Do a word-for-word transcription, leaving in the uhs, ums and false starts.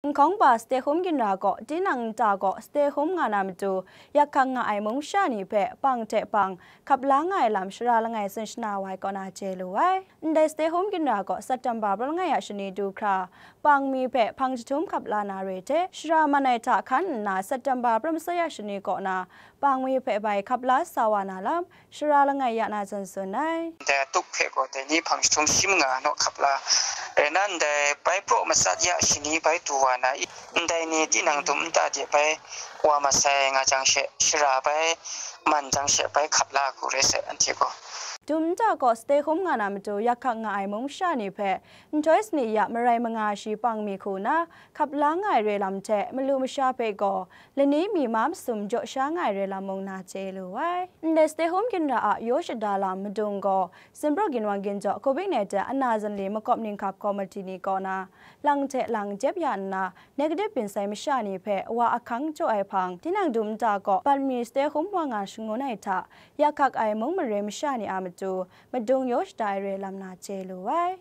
Nhkawng ba stay home ginra gaw tinang nta gaw stay home nga na matu yak hkak nga ai mung masha ni hpe pang hte pang hkap la nga ai lam shara langai tsun shana wa ai kaw na chye lu ai. Ndai stay home ginra gaw September pram langai a shani du hkra pang mi hpe hpang jahtum hkap la na re hte shara man ai hta hkan nna September pram masai a shani kaw na pang mi hpe bai hkap la sa wa na lam shara langai ya na tsun tsun ai. Ndai atuk hpe gaw dai ni hpang jahtum shi manga naw hkap la, rai nna ndai bai praw matsat ya shani bai du wa na i, ndai ni tinang dum nta de bai wa masai nga jang she, shara bai man jang she bai hkap la hku rai sai, anhte gaw. Dum nta gaw stay home nga na matu yak hkak nga ai mung masha ni hpe nhtoi sanit ya marai manga shi pang mi hku na hkap la nga ai re lam hte malu masha hpe gaw lani mi ma masum jaw sha nga ai re lam mung na chye lu ai. Ndai stay home ginra a yaw shada lam madung gaw, Sumpraw ginwang ginjaw covid nineteen ana zanli makawp ninghkap komiti ni kaw na, lang hte lang jep ya nna, negative byin sai masha ni hpe wa ahkang jaw ai hpang, tinang dum nta gaw bat mi stay home wa nga shangun ai hta, yak hkak ai mung mare masha ni a matu, madung yaw shada ai re lam na chye lu ai.